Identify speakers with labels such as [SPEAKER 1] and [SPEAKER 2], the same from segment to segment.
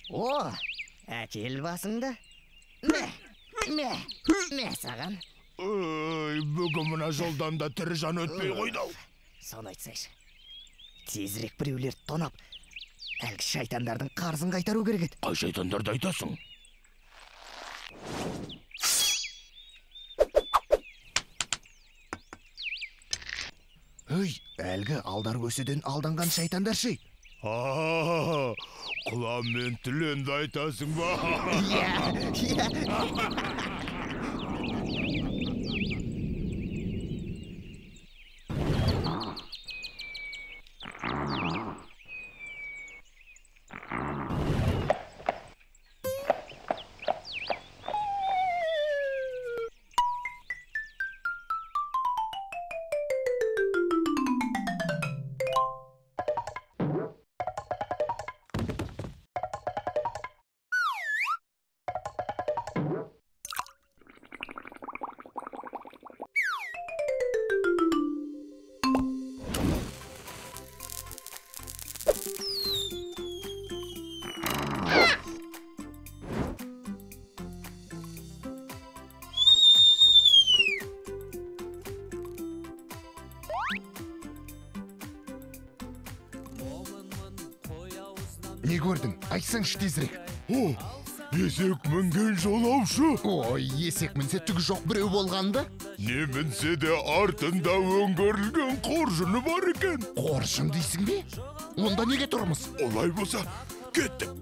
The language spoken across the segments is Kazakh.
[SPEAKER 1] О, әкел басыңды. Мә, мә, мә саған.
[SPEAKER 2] Ой, бүгін мына жолдан да тірі жан өтпей қойды-ау.
[SPEAKER 1] Соны айтсайшы. Тезірек біреулерді тонап, әлгі шайтандардың қарызын қайтару керек еді.
[SPEAKER 2] Қай шайтандарды айтасың?
[SPEAKER 3] Өй, әлгі Алдар көседен алданған шайтандар ше?
[SPEAKER 2] Құлан мен Түленді айтасың ба?
[SPEAKER 1] Иә, иә.
[SPEAKER 3] Не көрдің? Айтсаңшы тезірек.
[SPEAKER 2] О, есек мінген жолаушы.
[SPEAKER 3] Ой, есек мінсе түгі жоқ біреу болғанды.
[SPEAKER 2] Не мінсе де артында өңгерілген қоржыны бар екен.
[SPEAKER 3] Қоржын дейсің бе? Онда неге тұрмыз?
[SPEAKER 2] Олай болса, кеттік.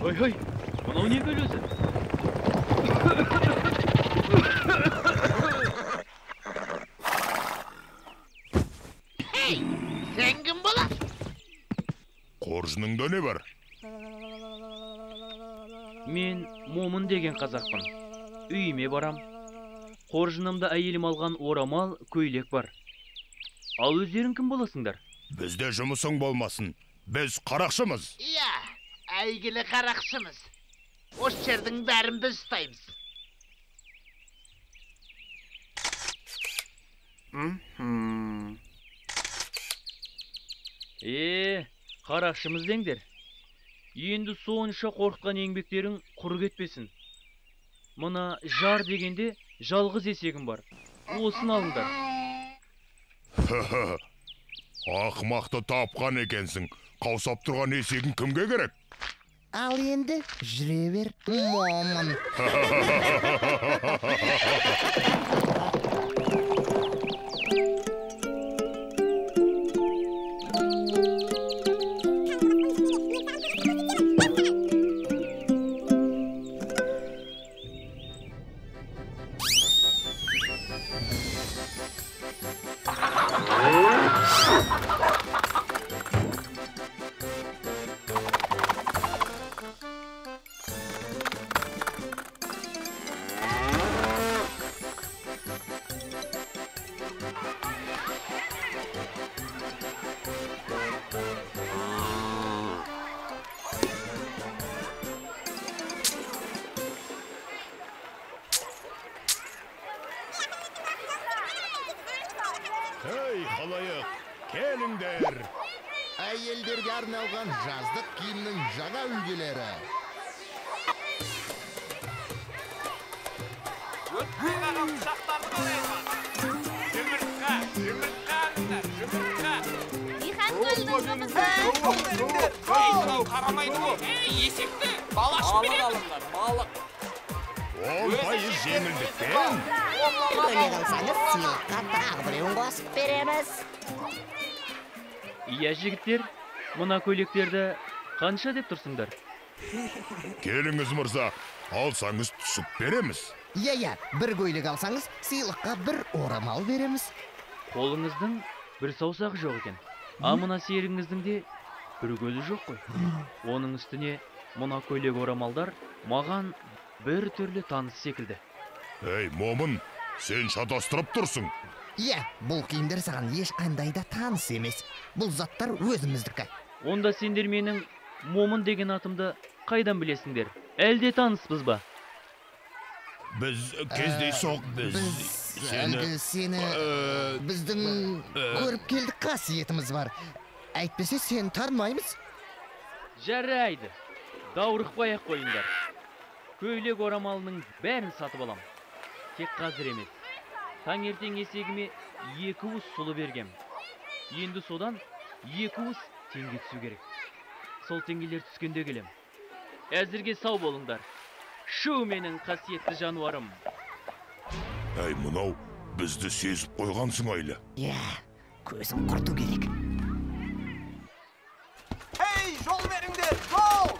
[SPEAKER 4] Ой, ой, мынау не көл өзі?
[SPEAKER 5] Ей, сен кім боласың?
[SPEAKER 2] Қоржыныңда не бар?
[SPEAKER 4] Мен Момын деген қазақпын. Үйіме барам. Қоржынымда әйелім алған орамал, көйлек бар. Ал өздерің кім боласыңдар?
[SPEAKER 2] Бізде жұмысың болмасын. Біз қарақшымыз.
[SPEAKER 5] Иә, әйгілі қарақшымыз. Осы жердің бәрін біз ұстаймыз.
[SPEAKER 4] Қарақшымыз деңдер. Енді сонша қорқытқан еңбектерің құр кетпесін. Мына жар дегенде жалғыз есегім бар. Осыны алыңдар.
[SPEAKER 2] Ақымақты тапқан екенсің. Қаусап тұрған есегің кімге керек?
[SPEAKER 1] Ал енді жүре бер, Момын.
[SPEAKER 2] Ей, халайық, келіңдер!
[SPEAKER 3] Әйелдерге арналған жаздық киімнің жаңа үлгілері.
[SPEAKER 6] Өтпей қалған пышақтарды қалайық. Жұмыртқа, жұмыртқа алыңдар, жұмыртқа.
[SPEAKER 7] Дихан көлдің қымызы.
[SPEAKER 6] Ей, мынау қарамайды ғой. Ей, есекті бал ашып беремін. Алыңдар, балық.
[SPEAKER 2] 10% жеңілдікпен.
[SPEAKER 1] Көйлек алсаңыз, сыйлыққа тағы біреуін қосып береміз.
[SPEAKER 4] Иә, жігіттер, мына көйлектерді қанша деп тұрсыңдар?
[SPEAKER 2] Келіңіз, мырза, алсаңыз түсіп береміз.
[SPEAKER 1] Иә, бір көйлек алсаңыз, сыйлыққа бір орамал береміз.
[SPEAKER 4] Қолыңыздың бір саусағы жоқ екен. А мына серігіңіздің де бір көзі жоқ қой. Оның үстіне мына көйлек орамалдар маған бір түрлі таныс секілді.
[SPEAKER 2] Ей, Момын, сен шатастырып тұрсың.
[SPEAKER 1] Иә, бұл киімдер саған ешқандай да таныс емес. Бұл заттар өзіміздікі.
[SPEAKER 4] Онда сендер менің Момын деген атымды қайдан білесіңдер? Әлде таныспыз ба?
[SPEAKER 2] Біз кездейсоқ біз
[SPEAKER 1] әлгі сені біздің көріп келдік қасиетіміз бар. Әйтпесе сені танымаймыз.
[SPEAKER 4] Жарайды. Даурықпай-ақ қойыңдар. Көйлек орамалының бәрін сатып алам. Тек қазір емес. Таңертең есегіме 2 уыс сұлы бергем. Енді содан 2 уыс теңге түсу керек. Сол теңгелер түскенде келем. Әзірге сау болыңдар. Шу менің қасиетті жануарым.
[SPEAKER 2] Әй, мынау бізді сезіп қойғансың айлы.
[SPEAKER 1] Иә, көзін құрту керек.
[SPEAKER 6] Ей, жол беріңдер, жол!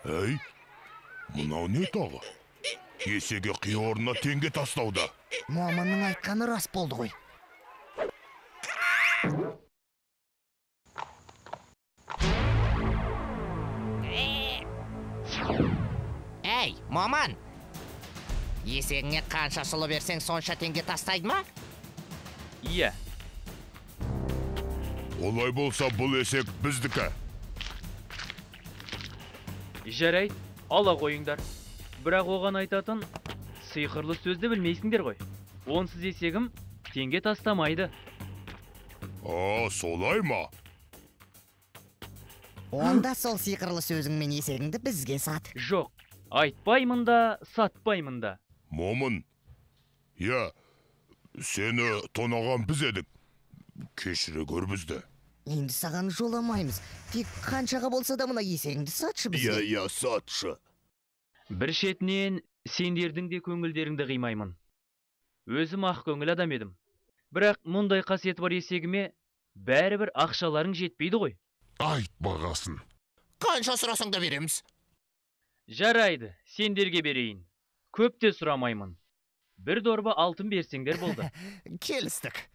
[SPEAKER 2] Әй, мынау не тағы? Есеге қи орнына теңге тастауда.
[SPEAKER 1] Момынның айтқаны рас болды ғой. Әй, Момын! Есегіңе қанша сұлы берсең, сонша теңге тастайды ма?
[SPEAKER 4] Иә.
[SPEAKER 2] Олай болса, бұл есек біздікі.
[SPEAKER 4] Жарайды, ала қойыңдар. Бірақ оған айтатын сиқырлы сөзді білмейсіңдер ғой. Онсыз есегім теңге тастамайды.
[SPEAKER 2] А, солай ма?
[SPEAKER 1] Онда сол сиқырлы сөзіңмен есегіңді бізге сат.
[SPEAKER 4] Жоқ, айтпаймын да, сатпаймын да.
[SPEAKER 2] Момын, иә, сені тонаған біз едік. Кешіре көр бізді.
[SPEAKER 1] Енді саған жоламаймыз. Тек қаншаға болса да мына есегіңді сатшы бізге.
[SPEAKER 3] Иә, сатшы.
[SPEAKER 4] Бір шетінен сендердің де көңілдеріңді қимаймын. Өзім ақ көңіл адам едім. Бірақ мұндай қасиеті бар есегіме бәрібір ақшаларың жетпейді ғой.
[SPEAKER 8] Айт бағасын.
[SPEAKER 3] Қанша сұрасаң да береміз.
[SPEAKER 4] Жарайды, сендерге берейін. Көп те сұрамаймын. Бір дорба алтын берсеңдер болды.
[SPEAKER 1] Келістік.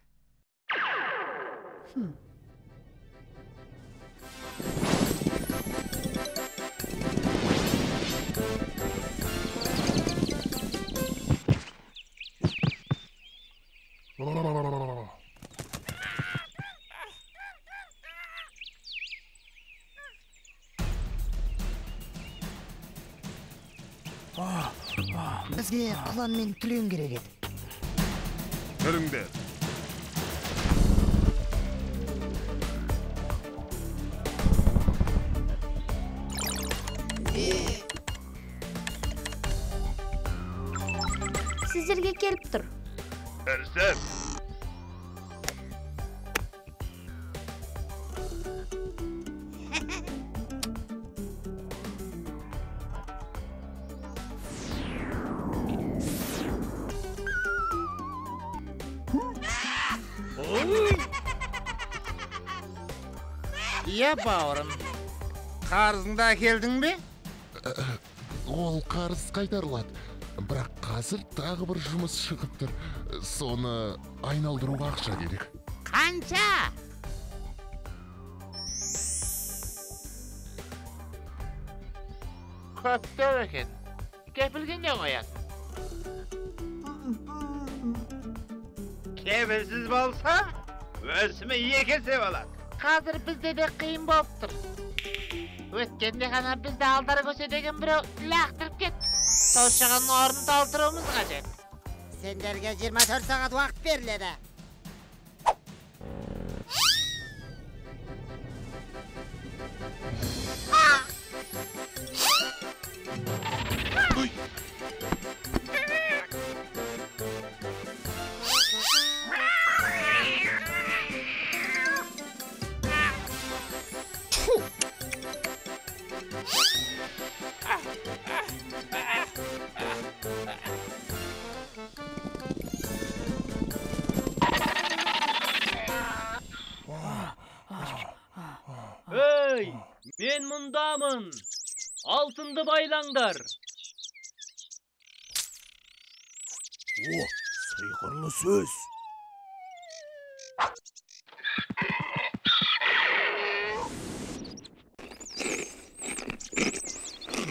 [SPEAKER 1] Бізге құлан мен түлен керек еді.
[SPEAKER 2] Кіріңдер.
[SPEAKER 7] Сіздерге келіп тұр.
[SPEAKER 2] Кірсін.
[SPEAKER 5] Иә, бауырым. Қарызыңды әкелдің бе?
[SPEAKER 8] Ол қарыз қайтарылады. Бірақ қазір тағы бір жұмыс шығып тұр. Соны айналдыруға ақша керек.
[SPEAKER 5] Қанша? Көптеу екен. Кепілге не қоясың?
[SPEAKER 9] Кепілсіз болса, өсімі 2 есе болады.
[SPEAKER 5] Қазір бізде де қиын болып тұр. Өткенде ғана бізді Алдар көсе деген біреу лақтырып кетті. Сол шығынның орнын толтыруымыз қажет.
[SPEAKER 10] Сендерге 24 сағат уақыт беріледі.
[SPEAKER 4] Ей, мен мұндамын. Алтынды байлаңдар.
[SPEAKER 3] О, сиқырлы сөз.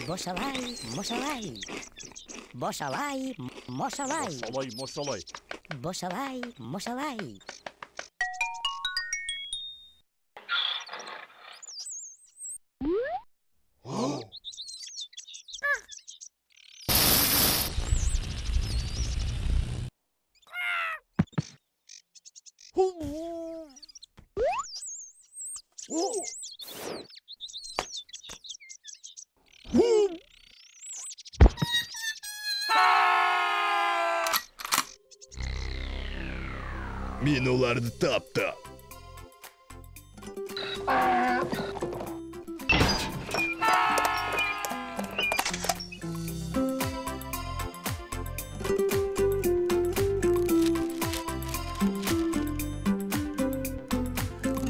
[SPEAKER 10] Бошалай, мошалай. Бошалай, мошалай.
[SPEAKER 11] Бошалай, мошалай.
[SPEAKER 10] Бошалай, мошалай.
[SPEAKER 3] Мен оларды тапты.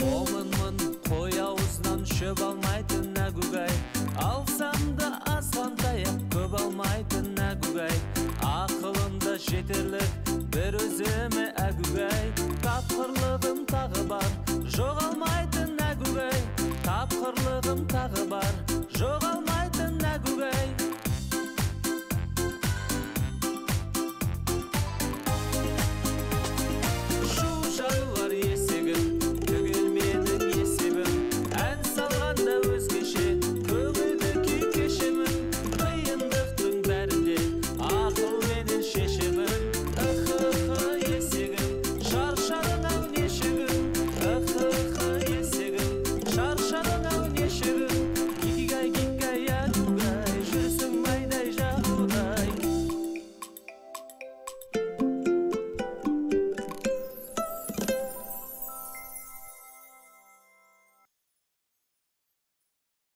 [SPEAKER 12] Момынмын, қой аузынан шөп алмайтын әгугай. Алсам да азғантай-ақ көп алмайтын әгугай. Ақылым да жетерлік,